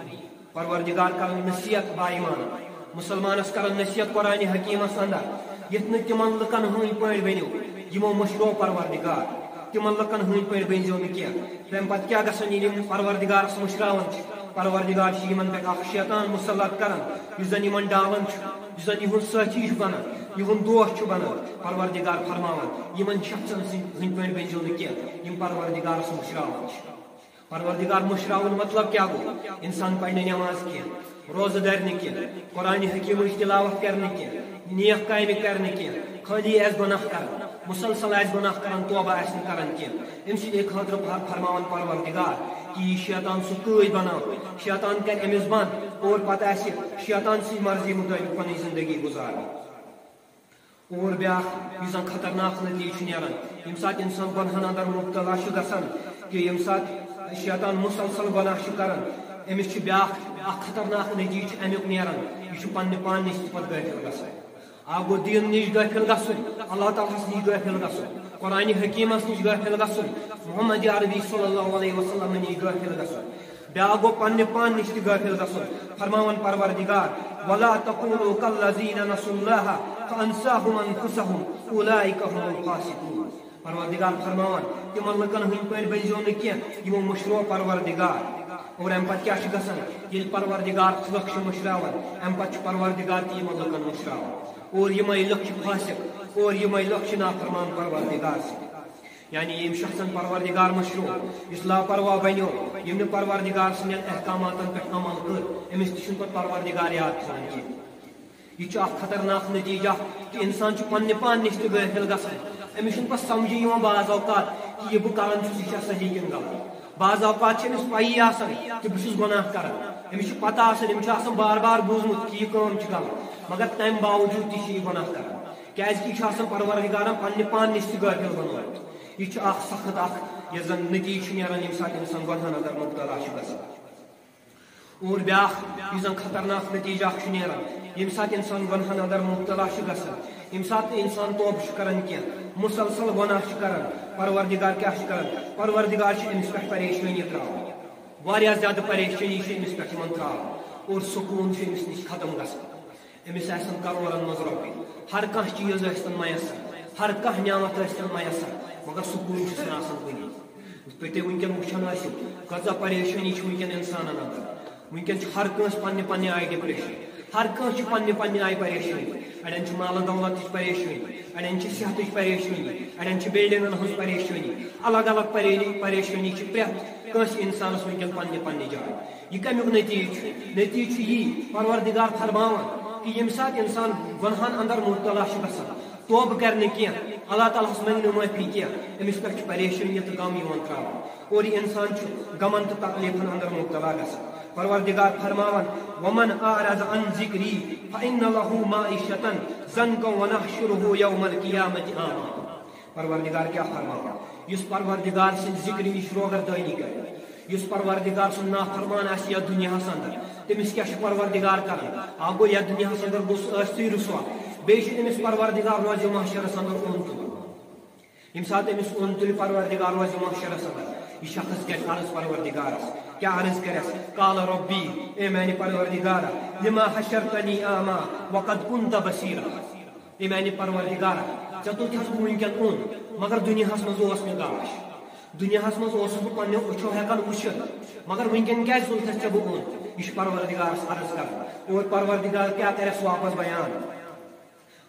پروردگار کرن نصیحت با ایمان، مسلمانس کرن نصیحت قرآن حکیمس اندر، یتھ نہٕ تِمن لُکن ہٕنٛدۍ پٲٹھۍ بٔنِو، یِمو مٔشرو پروردگار۔ تِمن لُکن ہٕنٛدۍ پٲٹھۍ بٔنۍزیو نہٕ کینٛہہ۔ تمہِ پتہٕ کیٛاہ گژھان، ییٚلہِ یِم پروردگارس مٔشراوان چھِ؟ پروردگار چھِ یِمن پٮ۪ٹھ اکھ شیطان مسلط کران، یُس زن یِمن ڈالان چھُ، یُس زن یِہُنٛد سٲتھی چھُ بنان، یِہُنٛد دوست چھُ بنان۔ پروردگار فرماوان، یِمن شخصن سٕنٛدۍ ہٕنٛدۍ پٲٹھۍ بٔنۍزیو نہٕ کینٛہہ، یِم پروردگارس مٔشراوان چھِ۔ پروردگار مٔشراوُن مطلب کیٛاہ گوٚو؟ انسان پرِ نہٕ نٮ۪ماز کینٛہہ، روزٕ دَرِ نہٕ کینٛہہ، قرآن حکیمٕچ تلاوت کرِ نہٕ کینٛہہ، نیک کامہِ کرِ نہٕ کینٛہہ، خٲلی آسہِ گۄناہ کران، مسلسل آسہِ گۄناہ کران، توبہ آسہِ نہٕ کران کینٛہہ۔ أمۍ سٕنٛدِ خٲطرٕ فر-، فرماوان پروردگار کہِ یہِ شیطان سُہ قۭدۍ بناو، شیطان کرِ أمِس بنٛد اور پتہٕ آسہِ شیطان سٕنٛزِ مرضی مطٲبق پنٕنۍ زندگی گُزارٕنۍ۔ اور بیٛاکھ یُس زن خطرناک نتیجہٕ چھُ نیران، ییٚمہِ ساتہٕ انسان گۄنہن اندر مبتلا چھُ گژھان، کہِ ییٚمہِ ساتہٕ شیطان مسلسل گۄناہ چھُ کران، أمِس چھُ بیٛاکھ اکھ خطرناک نتیجہٕ چھُ امیُک نیران، یہِ چھُ پننہِ پانہٕ نِش تہِ پتہٕ غٲفِل گژھان۔ اکھ گوٚو دیٖن نِش غٲفِل گژھُن، اللہ تعالیٰ ہس نِش غٲفِل گژھُن، قرآن حکیمس نِش غٲفِل گژھُن، محمد عربی صلی اللہ علیہ وسلم نِش غٲفِل گژھُن۔ بیٛاکھ گوٚو پننہِ پانہٕ نِش تہِ غٲفِل گژھُن۔ فرماوان پروردگار، "ولا تکونوا کالذین نسوا اللہ فانساہم انفسہم اولئک هم الفاسقون۔" پروردگار فرماوان، تِمن لُکن ہٕنٛدۍ پٲٹھۍ بٔنۍزیو نہٕ کینٛہہ، یِمو مٔشرو پروردگار۔ اور امہِ پتہٕ کیٛاہ چھُ گژھان؟ ییٚلہِ پروردگار لُکھ چھِ مٔشراوان، امہِ پتہٕ چھُ پروردگار تہِ یِمن لُکن مٔشراوان۔ اور یِمے لُکھ چھِ فاسق، اور یِمے لُکھ چھِ نافرمان پروردگار سٕنٛدۍ۔ یعنی ییٚمہِ شخصن پروردگار مٔشرو، یُس لاپرواہ بنیو، ییٚمۍ نہٕ پروردگار سٕنٛدٮ۪ن احکاماتن پٮ۪ٹھ عمل کٔر، أمِس تہِ چھُنہٕ پتہٕ پروردگار یاد تھاوان کینٛہہ۔ یہِ چھُ اکھ خطرناک نتیجہ کہِ انسان چھُ پننہِ پانہٕ نِش تہِ غٲفِل گژھان۔ أمِس چھُنہٕ پتہٕ سمجھے یِوان بعض اوقات کہِ یہِ بہٕ کران چھُس، یہِ چھا صحیح کِنہٕ غلط۔ بعض اوقات چھِ أمِس پیی آسان کہِ بہٕ چھُس گۄناہ کران۔ أمِس چھُ پتہ آسان، أمِس چھُ آسان بار بار بوٗزمُت کہِ یہِ کٲم چھِ غلط، مگر تمہِ باوجوٗد تہِ چھُ یہِ گۄناہ کران۔ کیازِ کہِ یہِ چھُ آسان پروردگارن پننہِ پانہٕ نِش تہِ غٲفِل بنومُت۔ یہِ چھُ اکھ سخت اکھ، یُس زن نتیجہٕ چھُ نیران، ییٚمہِ ساتہٕ انسان گۄنہن اندر مبتلا چھُ گژھان۔ اور بیٛاکھ یُس زن خطرناک نتیجہٕ اکھ چھُ نیران، ییٚمہِ ساتہٕ انسان گۄنہن اندر مبتلا چھُ گژھان، ییٚمہِ ساتہٕ نہٕ انسان توبہٕ چھُ کران کینٛہہ، مسلسل گۄناہ چھُ کران، پروردگار کیٛاہ چھُ کران؟ پروردگار چھُ أمِس پٮ۪ٹھ پریشٲنی تراوان، واریاہ زیادٕ پریشٲنی چھِ أمِس پٮ۪ٹھ یِوان تراونہٕ، اور سکوٗن چھُ أمِس نِش ختم گژھان۔ أمِس آسن کرورن منٛز رۄپیہِ، ہر کانٛہہ چیٖز ٲسۍتن میسر، ہر کانٛہہ نعمت ٲسۍتن میسر، مگر سکوٗن چھُس نہٕ آسان کُنی۔ یِتھ پٲٹھۍ تُہۍ وٕنکیٚن وٕچھان ٲسِو، کۭژاہ پریشٲنی چھِ وٕنکیٚن اِنسانَن اندر۔ وٕنکیٚن چھُ ہر کٲنٛسہِ پننہِ پننہِ آیہِ ڈپریشن، ہر کانٛہہ چھُ پننہِ پننہِ آیہِ پریشٲنی۔ اڑٮ۪ن چھِ مال و دولتٕچ پریشٲنی، اڑٮ۪ن چھِ صحتٕچ پریشٲنی، اڑٮ۪ن چھِ بلڈنگن ہٕنٛز پریشٲنی۔ الگ الگ پریشٲنی، پریشٲنی چھِ پرٛٮ۪تھ کٲنٛسہِ انسانس وٕنکٮ۪ن پننہِ پننہِ جایہِ۔ یہِ کمیُک نتیجہٕ چھُ؟ نتیجہٕ چھُ یی، پروردگار فرماوان کہِ ییٚمہِ ساتہٕ انسان گۄنہن اندر مبتلا چھُ گژھان، توبہٕ کرِ نہٕ کینٛہہ، اللہ تعالیٰ ہس منگہِ نہٕ معٲفی کینٛہہ، أمِس پٮ۪ٹھ چھُ پریشٲنی تہٕ غم یِوان تراونہٕ۔ اور یہِ انسان چھُ غمن تہٕ تکلیفن اندر مبتلا گژھان۔ پروردگار فرماوان، "ومن اعرض عن ذکری فإن لہ معیشة ضنکا ونحشرہ یوم القیامة اعمی۔" پروردگار کیٛاہ فرماوان؟ یُس پروردگار سٕنٛدِ ذکرِ نِش روگردٲنی کرِ، یُس پروردگار سُنٛد نافرمان آسہِ یتھ دُنیاہس اندر، تٔمِس کیٛاہ چھُ پروردگار کران؟ اکھ گوٚو، یتھ دُنیاہس اندر گوٚو سُہ ٲسۍتھٕے رُسوا، بیٚیہِ چھُ تٔمِس پروردگار روزِ محشرس اندر اوٚن تُلان۔ ییٚمہِ ساتہٕ أمِس اوٚن تُلہِ پروردگار روزِ محشرس اندر، یہِ شخص کرِ عرض پروردگارس۔ کیٛاہ عرض کرٮ۪س؟ "قال ربی"، اے میانہِ پروردگارا، "لما حشرتنی اعمی وقد کنت بصیرا"۔ اے میانہِ پروردگارا، ژےٚ تُلتھس بہٕ وٕنکیٚن اوٚن، مگر دُنیاہس منٛز اوس مےٚ گاش۔ دُنیاہس منٛز اوسُس بہٕ پننیو أچھو ہٮ۪کان وٕچھِتھ، مگر وٕنکیٚن کیٛازِ تُلتھس ژےٚ بہٕ اوٚن؟ یہِ چھُ پروردگارس عرض کران۔ اور پروردگار کیٛاہ کرٮ۪س واپس بیان؟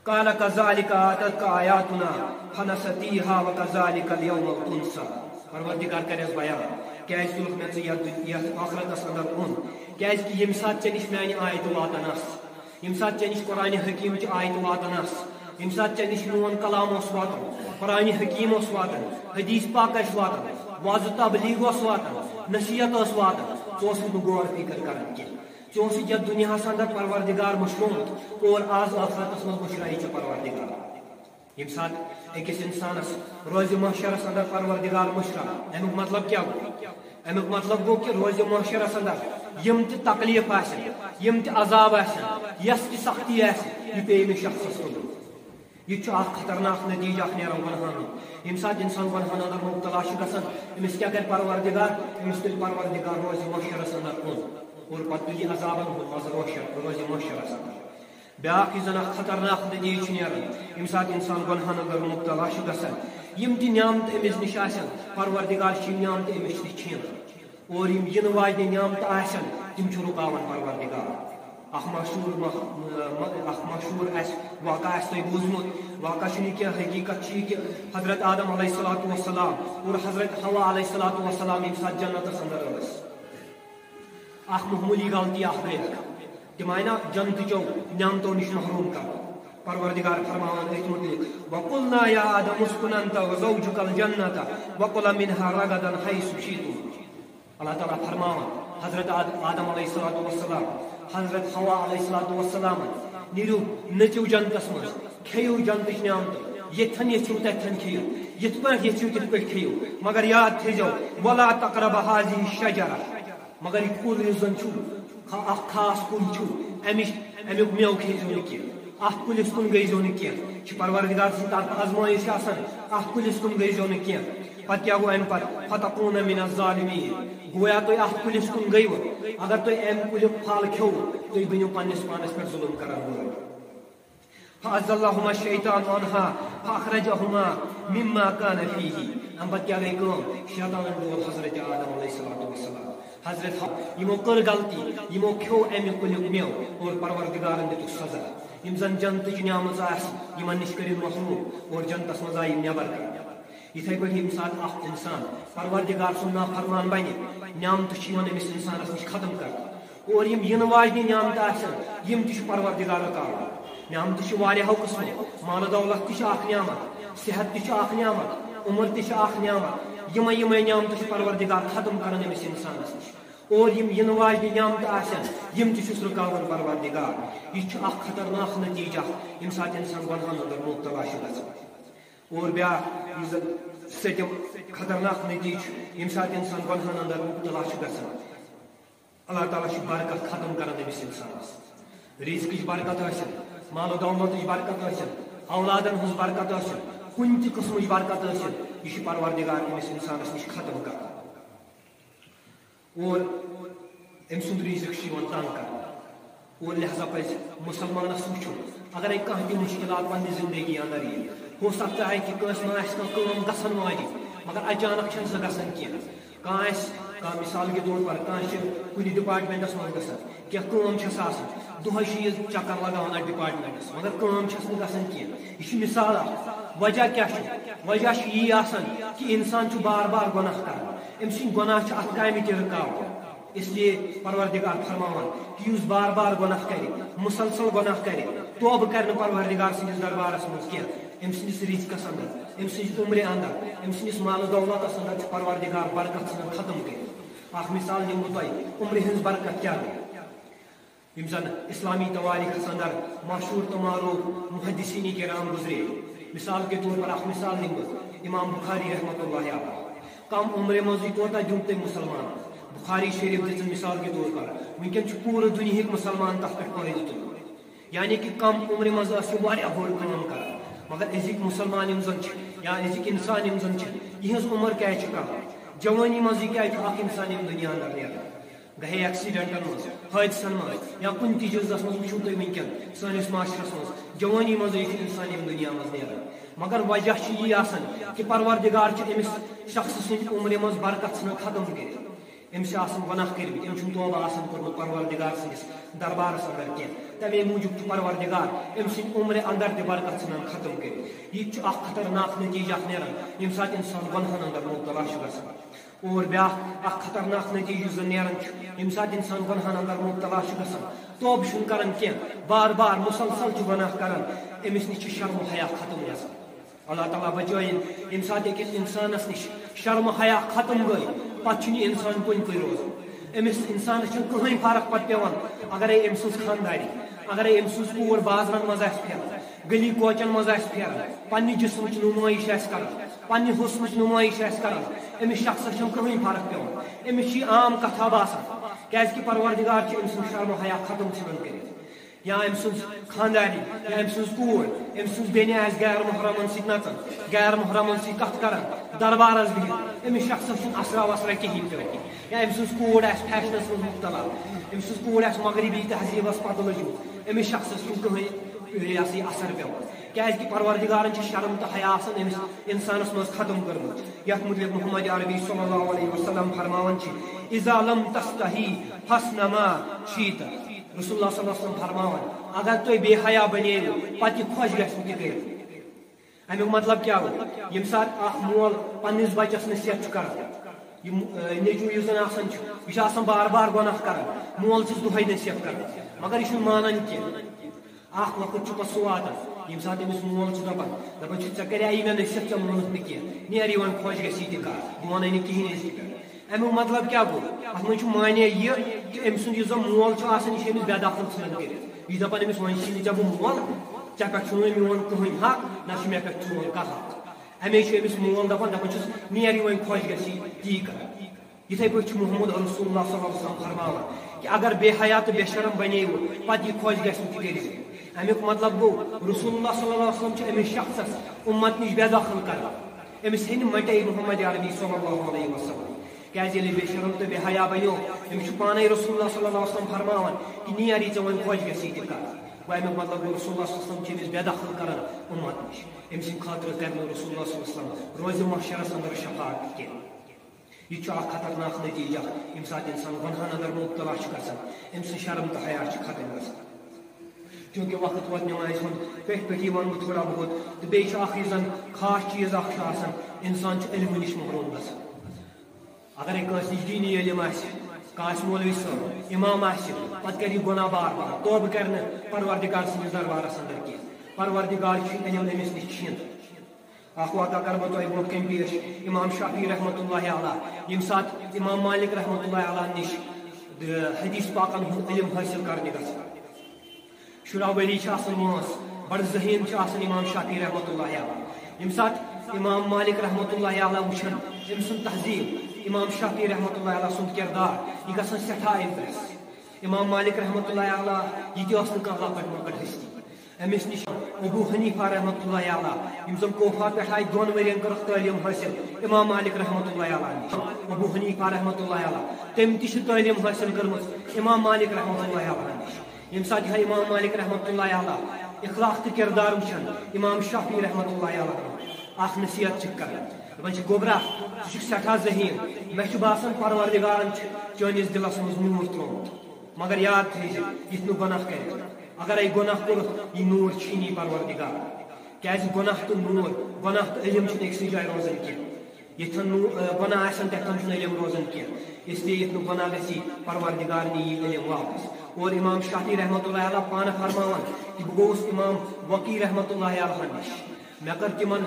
"قال كذلك أتتك آياتنا فنسيتها وكذلك اليوم تنسى۔" پروردگار کرٮ۪س بیان، کیٛازِ تُلُکھ مےٚ ژٕ یتھ دُن-، یتھ ٲخرتس اندر اوٚن؟ کیٛازِ کہِ ییٚمہِ ساتہٕ ژےٚ نِش میانہِ آیتہٕ واتان آسہٕ، ییٚمہِ ساتہٕ ژےٚ نِش قرآنِ حکیٖم چہِ آیتہٕ واتان آسہٕ، ییٚمہِ ساتہٕ ژےٚ نِش میون کلام اوس واتان، قرآنِ حکیٖم اوس واتان، حدیث پاک ٲسۍ واتان، وعظ و تبلیغ اوس واتان، نصیحت ٲس واتان، ژٕ اوسُکھ نہٕ غور فکر کران کینٛہہ۔ ژےٚ اوسُے یتھ دُنیاہس اندر پروردگار مٔشرومُت، اور آز ٲخرتس منٛز مٔشرایہِ ژےٚ پروردگار۔ ییٚمہِ ساتہٕ أکِس انسانس روزِ محشرس اندر پروردگار مٔشراو، امیُک مطلب کیٛاہ گوٚو؟ امیُک مطلب گوٚو کہِ روزِ محشرس اندر یِم تہِ تکلیف آسن، یِم تہِ عذاب آسن، یۄس تہِ سختی آسہِ، یہِ پیٚیہِ أمِس شخصس تُلُن۔ یہِ تہِ چھُ اکھ خطرناک نتیجہٕ اکھ نیران گۄنہن ہُنٛد۔ ییٚمہِ ساتہٕ انسان گۄنہن اندر مبتلا چھُ گژھان، أمِس کیٛاہ کرِ پروردگار؟ أمِس تُلہِ پروردگار روزِ محشرس اندر کُن، اور پتہٕ تُلہِ عذابن ہُنٛد مزٕ روشر-، روزِ محشرس اندر۔ بیٛاکھ یُس زن اکھ خطرناک نتیجہٕ چھُ نیران، ییٚمہِ ساتہٕ انسان گۄنہن اندر مبتلا چھُ گژھان، یِم تہِ نعمتہٕ أمِس نِش آسن، پروردگار چھُ یِم نعمتہٕ أمِس نِش چھینان۔ اور یِم یِنہٕ واجنہِ نعمتہٕ آسن، تِم چھِ رُکاوان پروردگار۔ اکھ مشہوٗر مخ-، م-، اکھ مشہوٗر اَسہِ واقعہ آسہِ تۄہہِ بوٗزمُت۔ واقعہ چھُنہٕ یہِ کینٛہہ، حقیٖقت چھِ یہِ کہِ حضرت آدم علیہ الصلوۃ والسلام اور حضرت حوا علیہ الصلوۃ والسلام ییٚمہِ ساتہٕ جنتس اندر ٲسۍ، اکھ معموٗلی غلطی اکھ گٔیکھ، تِم آیہِ نا جنتٕچو نعمتو نِش محروٗم کرنہٕ۔ پروردگار فرماوان أتھۍ مُتعلِق، "وقلنا یا آدم اسکن انت وزوجک الجنۃ وکلا منها رغدا حیث شئتما۔" اللہ تعالیٰ فرماوان، حضرت آد-، آدم علیہ الصلوۃ والسلام، حضرت حوا علیہ الصلوۃ والسلام، نیٖرِو، نٔژِو جنتس منٛز، کھیٚیِو جنتٕچ نعمتہٕ، ییٚتھٮ۪ن یژھِو تتھٮ۪ن کھیٚیِو، یِتھ پٲٹھۍ یژھِو تِتھ پٲٹھۍ کھیٚیِو، مگر یاد تھٲیزیو، "ولا تقرب هذه الشجرة"، مگر یہِ کُل یُس زن چھُ، خا-، اکھ خاص کُل چھُ، امِچ، امیُک میوٕ کھیٚیزیو نہٕ کینٛہہ، اتھ کُلِس کُن گٔیزیو نہٕ کینٛہہ۔ یہِ چھِ پروردگار سٕنٛدِ طرفہٕ آزمٲیش آسان، اتھ کُلِس کُن گٔیزیو نہٕ کینٛہہ۔ پتہٕ کیٛاہ گوٚو امہِ پتہٕ؟ "فتکون من الظالمین"، گویا تُہۍ اتھ کُلِس کُن گٔیوٕ، اگر تُہۍ امہِ کُلیُک پھل کھیوٚوٕ، تُہۍ بٔنِو پننِس پانس پٮ۪ٹھ ظلم کرن وٲلۍ۔ فازلہما الشیطان عنہا فاخرجہما مما کان فیہ۔ امہِ پتہٕ کیٛاہ گٔے کٲم؟ شیطانن ڈول حضرت آدم علیہ الصلوۃ والسلام۔ حضرت حوا، یِمو کٔر غلطی، یِمو کھیوٚو امہِ کُلیُک میوٕ اور پروردگارن دیُتُکھ سزا۔ یِم زن جنتٕچ نعمژٕ آسہٕ، یِمن نِش کٔرِو محروم اور جنتس منٛز آیہِ یِم نٮ۪بر کرنہٕ۔ یِتھے پٲٹھۍ ییٚمہِ ساتہٕ اکھ انسان پروردگار سُنٛد نافرمان بنہِ، نعمتہٕ چھِ یِوان أمِس انسانس نِش ختم کرنہٕ۔ اور یِم یِنہٕ واجنہِ نعمتہٕ آسن، یِم تہِ چھِ پروردگار رُکاوان۔ نعمتہٕ چھِ واریاہو قٕسمو، مال و دولت تہِ چھِ اکھ نعمت، صحت تہِ چھِ اکھ نعمت، عمر تہِ چھِ اکھ نعمت۔ یِمے یِمے نعمتہٕ چھِ پروردگار ختم کران أمِس انسانس نِش۔ اور یِم یِنہٕ واجنہِ نعمتہٕ آسن، یِم تہِ چھُس رُکاوان پروردگار۔ یہِ چھُ اکھ خطرناک نتیجہٕ اکھ، ییٚمہِ ساتہٕ انسان گۄنہن اندر مبتلا چھُ گژھان۔ اور بیٛاکھ یُس زن سٔتِم خطرناک نتیجہٕ چھُ، ییٚمہِ ساتہٕ انسان گۄنہن اندر مبتلا چھُ گژھان، اللہ تعالیٰ چھُ برکت ختم کران أمِس انسانس۔ رزقٕچ برکت ٲسِن، مال و دولتٕچ برکت ٲسِن، اولادن ہٕنٛز برکت ٲسِن، کُنہِ تہِ قٕسمٕچ برکت ٲسِن، یہِ چھُ پروردگار أمِس انسانس نِش ختم کران۔ اور أمۍ سُنٛد رزق چھُ یِوان تنگ کرنہٕ۔ اور لہذا پزِ مسلمانس وٕچھُن، اگرے کانٛہہ تہِ مشکلات پننہِ زندگی اندر یی، ہو سکتا ہے کہ کٲنٛسہِ ما آسہِ کانٛہہ کٲم گژھن واجِنۍ، مگر اچانک چھنہٕ سۄ گژھان کینٛہہ۔ کانٛہہ آسہِ مثال کے طور پر کانٛہہ چھِ کُنہِ ڈپارٹمنٹس منٛز گژھان، کینٛہہ کٲم چھس آسان، دۄہے چھُ یہِ چکر لگاوان اتھ ڈپارٹمنٹس، مگر کٲم چھس نہٕ گژھان کینٛہہ۔ یہِ چھُ مثال اکھ۔ وجہ کیٛاہ چھُ؟ وجہ چھُ یی آسان کہِ انسان چھُ بار بار گۄناہ کران، أمۍ سٕنٛدۍ گۄناہ چھِ اتھ کامہِ تہِ رُکاوان۔ اس لیے پروردگار فرماوان کہِ یُس بار بار گۄناہ کرِ، مسلسل گۄناہ کرِ، توبہٕ کرِ نہٕ پروردگار سٕنٛدِس دربارس منٛز کینٛہہ، أمۍ سٕنٛدِس رزقس اندر، أمۍ سٕنٛزِ عمرِ اندر، أمۍ سٕنٛدِس مال و دولتس اندر چھُ پروردگار برکت ژھٕنان ختم کٔرِتھ۔ اکھ مثال دِمہٕ بہٕ تۄہہِ، عمرِ ہٕنٛز برکت کیٛاہ گٔے۔ یِم زن اسلامی توٲریٖخس اندر مشہوٗر تہٕ معروٗف محدثین کرام گُزرے، مثال کے طور پر اکھ مثال دِمہٕ بہٕ امام بخاری رحمتہ اللہ علیہ۔ کم عمرِ منٛزٕے کوتاہ دیُت تٔمۍ مُسلمان؟ بخاری شریف دِژٕن مثال کے طور پر، وٕنکیٚن چھُ پوٗرٕ دُنیہٕکۍ مُسلمان تتھ پٮ۪ٹھ فٲیدٕ تُلان۔ یعنی کہِ کم عمرِ منٛز ٲس یہِ واریاہ بٔڑ کٲم کران، مگر أزِکۍ مُسلمان یِم زن چھِ یا أزِکۍ انسان یِم زن چھِ، یِہٕنٛز عمر کیٛازِ چھِ کم؟ جوٲنی منٛزٕے کیٛازِ چھُ اکھ انسان ییٚمہِ دُنیا اندر نیران؟ گٔیے ایکسیڈنٹن منٛز، حٲدثن منٛز یا کُنہِ تہِ جزس منٛز وٕچھِو تُہۍ وٕنکیٚن سٲنِس معاشرس منٛز، جوٲنی منٛزٕے چھُ انسان ییٚمہِ دُنیا منٛز نیران۔ مگر وجہ چھُ یی آسان کہِ پروردگار چھُ أمِس شخص سٕنٛدِ عمرِ منٛز برکت ژھٕنان ختم کٔرِتھ۔ أمِس چھِ آسان گۄناہ کٔرمٕتۍ، أمۍ چھُنہٕ توبہٕ آسان کوٚرمُت پروردگار سٕنٛدِس دربارس اندر کینٛہہ، تمے موٗجوٗب چھُ پروردگار أمۍ سٕنٛدِ عمرِ اندر تہِ برکت ژھٕنان ختم کٔرِتھ۔ یہِ تہِ چھُ اکھ خطرناک نتیٖجہ اکھ نیران، ییٚمہِ ساتہٕ انسان گۄناہن اندر مبتلا چھُ گژھان۔ اور بیٛاکھ اکھ خطرناک نتیٖجہٕ یُس زن نیران چھُ، ییٚمہِ ساتہٕ انسان گۄناہن اندر مبتلا چھُ گژھان، توبہٕ چھُنہٕ کران کینٛہہ، بار بار مسلسل چھُ گۄناہ کران، أمِس نِش چھُ شرم و حیا ختم گژھان۔ اللہ تعالیٰ بچٲیِن، ییٚمہِ ساتہٕ أکِس انسانس نِش شرم و حیا ختم گٔے، پتہٕ چھُنہٕ یہِ انسان کُنہِ پٲٹھۍ روزان۔ أمِس انسانس چھُنہٕ کٕہٕنۍ فرق پتہٕ پٮ۪وان، اگرے أمۍ سٕنٛز خانٛداری، اگرے أمۍ سٕنٛز کوٗر بازرن منٛز آسہِ پھیران، گلی کوچن منٛز آسہِ پھیران، پننہِ جسمٕچ نمٲیش آسہِ کران، پننہِ حسنٕچ نمٲیش آسہِ کران، أمِس شخصس چھنہٕ کٕہٕنۍ فرق پٮ۪وان۔ أمِس چھِ یہِ عام کتھا باسان، کیازِ کہِ پروردگار چھُ أمۍ سُنٛد شرم و حیا ختم ژھٕنان کٔرِتھ۔ یا أمۍ سٕنٛز خانٛداری، یا أمۍ سٕنٛز کوٗر، أمۍ سٕنٛز بیٚنہِ آسہِ غیر محرمن سۭتۍ نژان، غیر محرمن سۭتۍ کتھ کران، دربارس بِہِتھ، أمِس شخصس چھُنہٕ اثرا وثرا کِہینۍ پٮ۪وان۔ یا أمۍ سٕنٛز کوٗر آسہِ فیشنس منٛز مبتلا، أمۍ سٕنٛز کوٗر آسہِ مغربی تہذیبس پتہٕ لٔجمٕژ، أمِس شخصس چھُنہٕ کٕہٕنۍ یہِ ہسا یہِ اثر پٮ۪وان، کیازِ کہِ پروردگارن چھِ شرم تہٕ حیا آسان أمِس انسانس منٛز ختم کٔرمٕژ۔ یتھ متعلق محمد عربی صلی اللہ علیہ وسلم فرماوان چھِ، "اذا لم تستحی فاصنع ما شئت۔" رسول اللہ صلی اللہ علیہ وسلم فرماوان، اگر تُہۍ بے حیا بنیوٕ، پتہٕ یہِ خۄش گژھِ تہِ کٔرِو۔ امیُک مطلب کیٛاہ گوٚو؟ ییٚمہِ ساتہٕ اکھ مول پننِس بچس نصیحت چھُ کران، یہِ م-، ٲ، نیٚچوٗ یُس زن آسان چھُ، یہِ چھُ آسان بار بار گۄناہ کران، مول چھُس دۄہے نصیحت کران، مگر یہِ چھُنہٕ مانان کینٛہہ۔ اکھ وقت چھُ پتہٕ سُہ واتان، ییٚمہِ ساتہٕ أمِس مول چھُ دپان، دپان چھُ، "ژےٚ کریایی مےٚ نصیحت، ژےٚ مونُتھ نہٕ کینٛہہ، نیر یہِ وۄنۍ خۄش گژھی تہِ کر، بہٕ ونَے نہٕ کِہینۍ أزکہِ پٮ۪ٹھ۔" امیُک مطلب کیٛاہ گوٚو؟ اتھ منٛز چھُ معنی یہِ کہِ أمۍ سُنٛد یُس زن مول چھُ آسان، یہِ چھُ أمِس بے دخل ژھٕنان کٔرِتھ۔ یہِ چھُ دپان أمِس، "وۄنۍ چھُے نہٕ ژےٚ بہٕ مول، ژےٚ پٮ۪ٹھ چھُنہٕ وۄنۍ میون کٕہٕنۍ حق، نہ چھُ مےٚ پٮ۪ٹھ چون کانٛہہ حق۔" امے چھُ أمِس مول دپان، دپان چھُس، "نیر یہِ وۄنۍ خۄش گژھی تی کر۔" یِتھے پٲٹھۍ چھُ محمد رسول اللہ صلی اللہ علیہ وسلم فرماوان کہِ اگر بے حیا تہٕ بے شرم بنے، پتہٕ یہِ خۄش گژھِ نہٕ تہِ کٔرِتھ۔ امیُک مطلب گوٚو، رسول اللہ صلی اللہ علیہ وسلم چھُ أمِس شخصس اُمت نِش بے دخل کران، أمِس ہیٚنہِ مٹے محمد عربی صلی اللہ علیہ وسلم۔ کیازِ ییٚلہِ بے شرم تہٕ بے حیا بنیو، أمِس چھُ پانے رسول اللہ صلی اللہ علیہ وسلم فرماوان کہِ نیر یہِ ژےٚ وۄنۍ خۄش گژھی تہِ کر۔ گوٚو امیُک مطلب گوٚو، رسول اللہ صلی اللہ علیہ وسلم چھُ أمِس بے دخل کران اُمت نِش۔ أمۍ سٕنٛدِ خٲطرٕ کرِ نہٕ رسول اللہ صلی اللہ علیہ وسلم روزِ محشرس اندر شفاعت تہِ کینٛہہ۔ یہِ چھُ اکھ خطرناک نتیجہ، ییٚمہِ ساتہٕ انسان گۄنہن اندر مبتلا چھُ گژھان، أمۍ سٕنٛز شرم تہٕ حیا چھِ ختم گژھان۔ چونکہ وقت ووت نمازِ ہُنٛد، پٮ۪ٹھۍ پٮ۪ٹھی ونہٕ بہٕ تھوڑا بہت، تہٕ بیٚیہِ چھُ اکھ یُس زن خاص چیٖز اکھ چھُ آسان، انسان چھُ علمہٕ نِش محروم گژھان۔ اگرے کٲنٛسہِ نِش دینی علم آسہِ، کانٛہہ آسہِ مولوی صٲب، امام آسہِ، پتہٕ کرِ یہِ گۄناہ بار بار، توبہٕ کرِ نہٕ پروردگار سٕنٛدِس دربارس اندر کینٛہہ۔ پروردگار چھُ علم أمِس نِش چھینان۔ اکھ واقعہ کرٕ بہٕ تۄہہِ برونٛٹھ کنہِ پیش، امام شافعی رحمتہ اللہ علیہ، ییٚمہِ ساتہٕ امام مالک رحمتہ اللہ علیہ نِش، تہٕ، حدیث پاکن ہُنٛد علم حٲصِل کرنہِ گژھان۔ شُراہ ؤری چھِ آسان وٲنٛس، بڑٕ ذہین چھِ آسان امام شافعی رحمتہ اللہ علیہ۔ ییٚمہِ ساتہٕ امام مالک رحمتہ اللہ علیہ وٕچھان أمۍ سُنٛد تہذیٖب، امام شافعی رحمتہ اللہ علیہ سُنٛد کردار، یہِ گژھان سٮ۪ٹھاہ impress۔ امام مالک رحمتہ اللہ علیہ، یہِ تہِ ٲس نہٕ کانٛہہ لۄکٕٹ مۄکٕٹ ہستی۔ أمِس نِش ابو حنیفہ رحمتہ اللہ علیہ، یِم زن کوفہ پٮ۪ٹھ آیہِ، دۄن ؤرین کٔرٕکھ تعلیٖم حٲصِل امام مالک رحمتہ اللہ علیہ نِش۔ ابو حنیفہ رحمتہ اللہ علیہ، تٔمۍ تہِ چھِ تعلیٖم حٲصِل کٔرمٕژ امام مالک رحمتہ اللہ علیہ نِش۔ ییٚمہِ ساتہٕ یِہوٚے امام مالک رحمتہ اللہ علیہ اخلاق تہٕ کردار وٕچھان، امام شافعی رحمتہ اللہ علیہ اکھ نصیحت چھِکھ کران۔ دپان چھِ، "گوٚبرا، ژٕ چھُکھ سٮ۪ٹھاہ ذہیٖن، مےٚ چھُ باسان پروردگارن چھُ چٲنِس دِلس منٛز نوٗر ترٛوومُت۔ مگر یاد تھٲیزِ، یُتھ نہٕ گۄناہ کرِ۔ اگرے گۄناہ کوٚرُتھ، یہِ نوٗر چھُے نہٕ پروردگار۔ کیازِ گۄناہ تہٕ نوٗر، گۄناہ تہٕ علم چھُنہٕ أکسٕے جایہِ روزان کینٛہہ۔ ییٚتٮ۪ن نوٗ-، گۄناہ آسن، تتٮ۪ن چھُنہٕ علم روزان کینٛہہ۔ اس لیے یُتھ نہٕ گۄناہ گژھِ، پروردگار نِیہِ علم واپس۔" اور امام شافعی رحمتہ اللہ علیہ پانہٕ فرماوان کہِ بہٕ گوٚوُس امام وقی رحمتہ اللہ علیہ نِش۔ مےٚ کٔر تِمن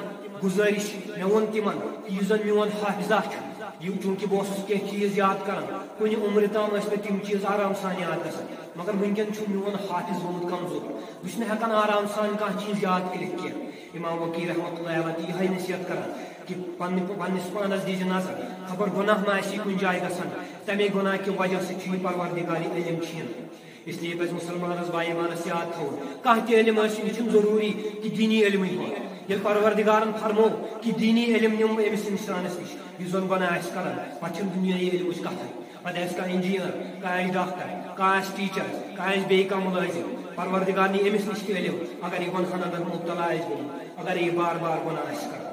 گُزٲرِش، مےٚ ووٚن تِمن کہِ یُس زن میون حافظہ چھُ، یہِ چوٗنٛکہِ بہٕ اوسُس کینٛہہ چیٖز یاد کران، کُنہِ عمرِ تام ٲسۍ مےٚ تِم چیٖز آرام سان یاد گژھان، مگر وٕنکیٚن چھُ میون حافظ گوٚمُت کمزور، بہٕ چھُس نہٕ ہٮ۪کان آرام سان کانٛہہ چیٖز یاد کٔرِتھ کینٛہہ۔ امام وقی رحمتہ اللہ علیہ تہِ یِہے نصیحت کران کہِ پننہِ، پننِس پانس دیٖزِ نظر، خبر گۄناہ ما آسہِ کُنہِ جایہِ گژھان، تمے گۄناہ کہِ وجہ سۭتۍ چھُ یہِ پروردگار یہِ علم چھِنہٕ۔ اس لیے پزِ مسلمانس با ایمانس یاد تھاوُن، کانٛہہ تہِ علم ٲسِن، یہِ چھُنہٕ ضروٗری کہِ دینی علمٕے یوت۔ ییٚلہِ پروردگارن فرمو کہِ دینی علم نِمہٕ بہٕ أمِس انسانس نِش، یُس زن گۄناہ آسہِ کران، پتہٕ چھُنہٕ دُنیاہی علمٕچ کتھٕے۔ پتہٕ آسہِ کانٛہہ انجینئر، کانٛہہ آسہِ ڈاکٹر، کانٛہہ آسہِ ٹیچر، کانٛہہ آسہِ بیٚیہِ کانٛہہ مُلٲزِم، پروردگار نی أمِس نِش تہِ علم، اگر یہِ گۄنہن اندر مبتلا آسہِ گوٚمُت، اگر یہِ بار بار گۄناہ آسہِ کران۔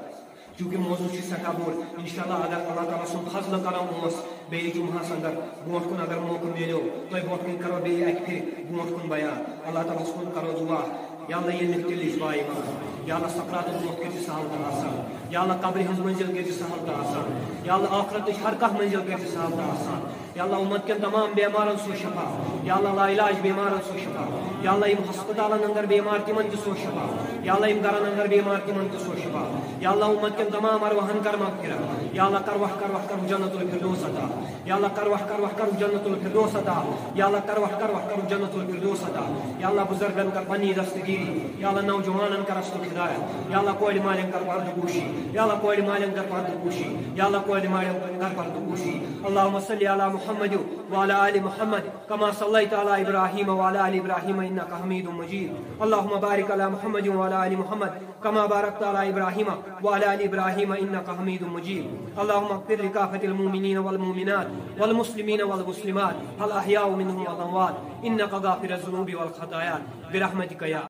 چونکہ موضوع چھُ سٮ۪ٹھاہ بوٚڑ، انشاءاللہ اگر اللہ تعالیٰ سُنٛد فضل کرم اوس، بیٚیہِ جمعہس اندر برونٛٹھ کُن اگر موقعہٕ میلیو، تۄہہِ برونٛٹھ کُن کرو بیٚیہِ اکہِ پھِرِ برونٛٹھ کُن بیان۔ اللہ تعالیٰ ہس کُن کرو دعا، یا اللہ ییٚلہِ نہٕ تیٚلہِ أسۍ با ایمان، یا اللہ سکراتُک موت کٔرۍ زِ سہل تہٕ آسان، یا اللہ قبرِ ہٕنٛز منزل کٔرۍ زِ سہل تہٕ آسان، یا اللہ ٲخرتٕچ ہر کانٛہہ منزل کٔرۍ زِ سہل تہٕ آسان۔ یا اللہ، امت کٮ۪ن تمام بیمارن سوز شفا۔ یا اللہ، لا علاج بیمارن سوز شفا۔ یا اللہ، یِم ہسپتالن اندر بیمار تِمن تہِ سوز شفا۔ یا اللہ، یِم گرن اندر بیمار تِمن تہِ سوز شفا۔ یا اللہ، امت کٮ۪ن تمام ارواحن کر مغفرت۔ یا اللہ، کر وقت کر وقت کر جنت الفردوس عطا۔ یا اللہ، کر وقت کر وقت کر جنت الفردوس عطا۔ یا اللہ، کر وقت کر وقت کر جنت الفردوس عطا۔ یا اللہ، بزرگن کر پننی دستگیری۔ یا اللہ، نوجوانن کر اصلُک ہدایت۔ یا اللہ، کورِ مالٮ۪ن کر پردٕ پوشی۔ یا اللہ، کورِ مالٮ۪ن کر پردٕ پوشی۔ یا اللہ، کورِ مالٮ۪ن کر پردٕ پوشی۔ اللهم صل على محمد وعلى آل محمد كما صليت على إبراهيم وعلى آل إبراهيم إنك حميد مجيد. اللهم بارك على محمد وعلى آل محمد كما باركت على إبراهيم وعلى آل إبراهيم إنك حميد مجيد. اللهم اغفر لكافة المؤمنين والمؤمنات والمسلمين والمسلمات الأحياء منهم والأموات إنك غافر الذنوب والخطايا برحمتك يا